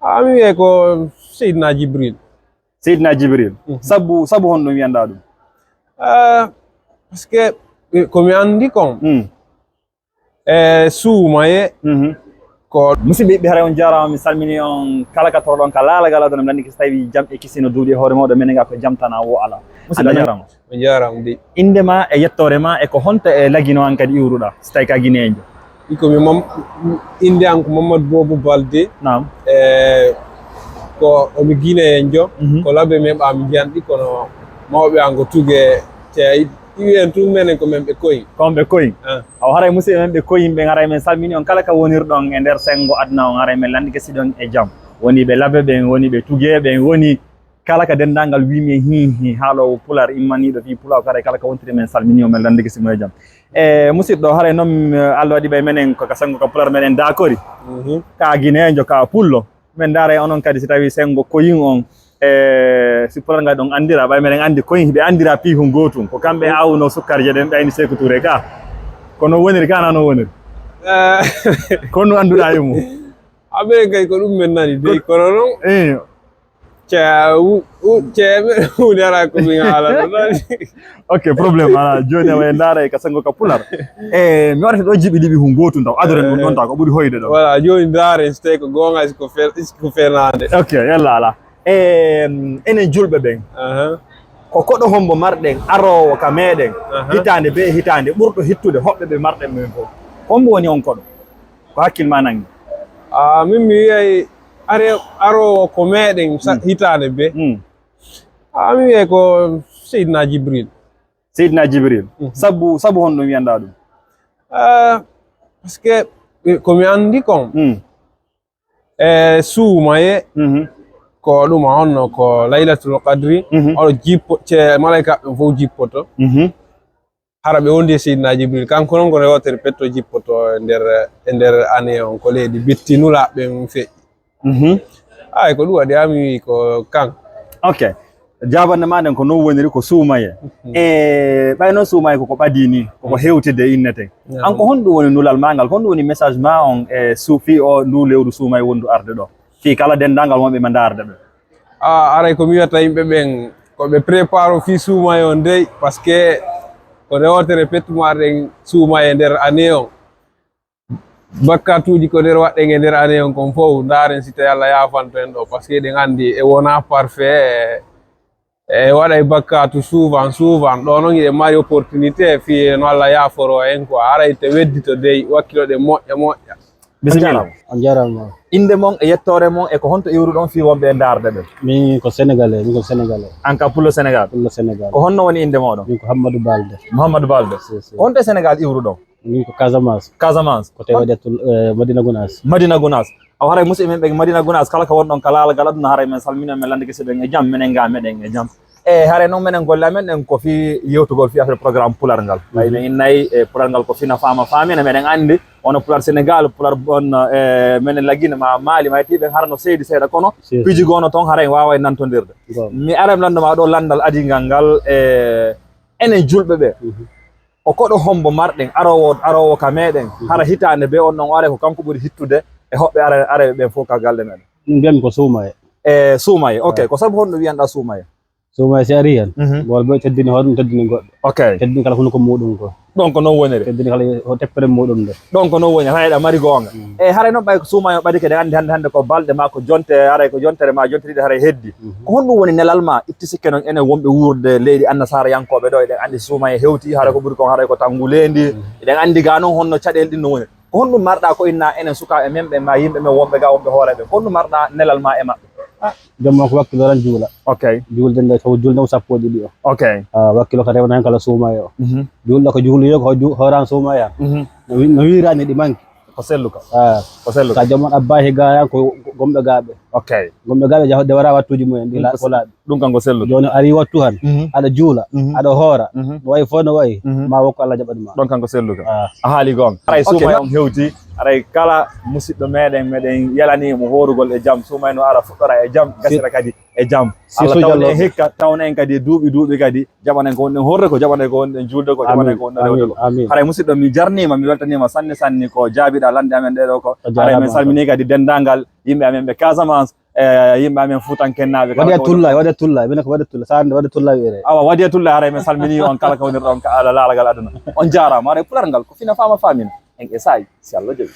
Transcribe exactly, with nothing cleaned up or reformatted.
A mi wiyay ko Seydina Jibril. Seydina Jibril. Sabu sabu honɗum wiyanɗaa ɗum? Ah, parce que eh, ko mi anndi kon. E suumaye. Ko musidɓe yiɓɓe, haray on jaaraama, min salmini on kala ka toroɗon ka laalagal aduna. Mi lanndike so tawi jam e kisino duuɗi e hoore mooɗon, menen ga ko jam tan a wo ala. Musidɗo, a jaaraama. On jaaraama de. Innde ma e yettoore ma, e ko honto e lagino an kadi iwruɗaa, so tawi ka gineejo? Iko mi mam innde an ko Mamadou Bobo Balde. Naam. E ko omi gineejo. Ko labe men ɓa mi jiyanɗi kono mawɓe an ko tuge te iwi en tun menen ko men ɓe koyi. Ko men ɓe koyi. Awa haray musidɓe men ɓe koyi ɓen, haray men salmini on kala ka wonirɗon e nder senngo aduna on, haray men lanndike si ɗon e jam. Woni ɓe labe ɓen, woni ɓe tuge ɓen, woni kala ka denndaangal wiimi e hi hi haaloowo pular immaniiɗo fii pular, haray kala ka wontiri men salmini on, men lanndike si mo e jam. E musidɗo, haray noon Allah waɗi ɓay menen ko ka senngo ka pular meɗen daakori. Ka gineejo, ka pullo. Men ndaara e onon kadi si tawi senngo koyin on e si pular ngal ɗon anndira, ɓay meɗen anndi koyin hiɓe anndira piihun gootun. Ko kamɓe awno sukkarje ɗen ɓayni Seeku Tuure ka. Ko non woniri ka, na non woniri? Ko no annduɗaa e mum? Aɓe kay ko ɗum men nani dey kono non. Ceewu ceeɓe hunde ala ko min haalano nani. Ok, problème ala. Joni awa en ndaara e ka senngo ka pular. E mi waɗata ɗo jiɓi liɓi hun gootun taw adoren ɗum ɗon taw ko ɓuri hoyde ɗo. Voilà, joni ndaaren so tawi ko goonga, siko fe- siko fenaande. Ok, yalla ala. E enen julɓe ɓen, ko koɗo hombo marɗen aroowo ka meɗen hitaande be hitaande ɓurɗo hittude hoɓɓe ɓe marɗen men fof? Hombo woni on koɗo? Ko hakkil ma nangi? A min mi wiyay are aroowo ko meɗen sa- hitaande be. A mi wiyay ko Seydina Jibril. Seydina Jibril. Sabu sabu honɗum wiyanɗaa ɗum? Ah, parce que eh, ko mi anndi kon. E suumaye ko ɗum a honno ko laylatul qadri. Oɗo jippo ce malaika ɓen fof jippoto. Hara ɓe wondi e Seydina Jibril, kanko noon ko rewtere petto jippoto e nder e nder année on ko leydi bitti nulaaɓe ɓen feƴƴi. Ay ko ɗum waɗi ami wi ko kan. Ok. Jaabande ma nden ko non woniri ko suumaye. E ɓay noon suumaye koko ɓadii ni, koko hewtide innete. An ko honɗum woni nulal ma ngal, ko honɗum woni message ma on e suufi o ndu lewru suumaye wondu arde ɗo? Fii kala denndaangal wonɓe ma ndaarde ɓe. A aray ko mi wiyata yimɓe ɓen ko ɓe prépare o fii suumaye on dey, parce que ko rewtere pettumaɗen suumaye nder année on. Bakkatuuji ko nder waɗɗen e nder année on kon fof, ndaaren si tawi Allah yaafanto en ɗo, parce que eɗen anndi e wona parfait, e waɗay bakkatu souvent souvent. Ɗo noon hiɗen mari opportunité fii no Allah yaaforo en quoi, haray te weddito dey, wakkiloɗen moƴƴa moƴƴa. Bisimilla. On jarama. Innde mon e yettoore mon e ko honto iwruɗon fii wonɓe e ndaarde ɓe? Min ko sénégalais, min ko sénégalais. An ka pullo Sénégal? Pullo Sénégal. Ko honno woni innde mooɗon? Min ko Hammadou Balde. Mouhamadou Balde. Honto e Sénégal iwruɗon? Min ko Casamance. Casamance. Ko tawde to eh, Madina Gounass. Madina Gounass. Awa haray musidɓe men ɓe Madina Gounass kala ko wonɗon ka laalagal aduna haray men salmina men landike si ɓen e jam menen ga meɗen e jam. E haray noon menen golle amen ɗen ko fii yewtugol fii affaire programme pular ngal. Ɓay men innay e pular ngal ko fina faama faamina meɗen anndi wono pular Sénégal, pular on e menen Lagine ma Mali ma hettii ɓen hara no seedi seeɗa kono piiji goono toon haray en waaway nantondirde. Mi ara mi lanndo ma ɗo lanndal adingal ngal e enen julɓe ɓe. Ko koɗo hombo marɗen aroowo aroowo ka meɗen hara hitaande be on ɗon o aray ko kanko ɓuri hittude e hoɓɓe arayɓe ɓen fof ka galɗe meɗen? Mbiyami ko suumaye. E suumaye, ok. Ko sabu honɗum wiyanɗaa suumaye? Suumaye si ari hen wol ɓe teddini hoore ɗum teddini goɗɗo. Ok. Teddini kala hunuko muɗum ko. Ɗon ko non woniri. Teddini kala ho teppere muɗum nde. Ɗon ko non woni, haray ɗa mari goonga. E haray noon ɓay ko suumaye o ɓadike ɗen anndi hannde hannde ko balɗe ma ko jonte haray ko jontere ma jonte ɗiɗi haray heddi. Ko honɗum woni nelal ma itti sikke noon enen wonɓe wuurde leydi annasaarayankooɓe ɗo eɗen anndi suumaye hewti haray ko ɓuri kon haray ko tanngu leendi. Eɗen anndi ga noon honno caɗeele ɗin no woniri. Ko honɗum marɗa ko inna enen sukaaɓe men ɓe ma yimɓe men wonɓe ga wonɓe hooreɓe? Ko honɗum marɗa nelal ma e maɓɓe? Ah, joom makko wakkilo tan juula. Ok. Julde nde taw julde o sappo e ɗiɗi o. Ok. Ah, wakkilo ka rewna hen kala suumaye o. Julɗo ko juuliyo ko horan suumaya. No wi- no wirani ɗi manki. Ko selluka. Ah, Ko selluka. Ka joom on abba he gaya ko gomɓe gaɓe. Ok. Gomɓe gaɓe jahode wara wattuji mumen ɗi la- ko laaɓi. Ɗum kanko selluka. Joni ari wattu han. Mhm. Aɗa juula. Mhm. Aɗa hoora. Mhm. No wayi fof no wayi. Mhm. Ma wokko Allah jaɓaɗi ma. Ɗon kanko selluka. Ah. A haali goonga. Haray suuma on hewti. Haray kala musidɗo meɗen meɗen yalani mo hoorugol e jam, suuma en no ara fuɗɗora e jam, gasira kadi e jam. Allah tawna en hikka, tawna en kadi e duuɓi duuɓi kadi, jaɓana en ko wonɗen hoorde ko, jaɓana en ko wonɗen juulde ko, jaɓana en ko wonɗen rewde ko. Haray musidɗo, mi jarnima, mi weltanima sanne sanne ko jaabiɗa lande amen ɗeɗo ko. Haray min salmini kadi dendagal yimɓe amen ɓe Casamance, e yimɓe amen fuutankennaaɓe kala. Waɗi a tulla, waɗi a tulla, minen ko waɗi a tulla, sande waɗi a tulla wiyere. Awa, waɗi a tulla, haray min salmini on kala ko wonirɗon ka ala laalagal aduna. On jaarama, haray pular ngal ko fina faama faamina. En e saaji, si Allah jaɓi.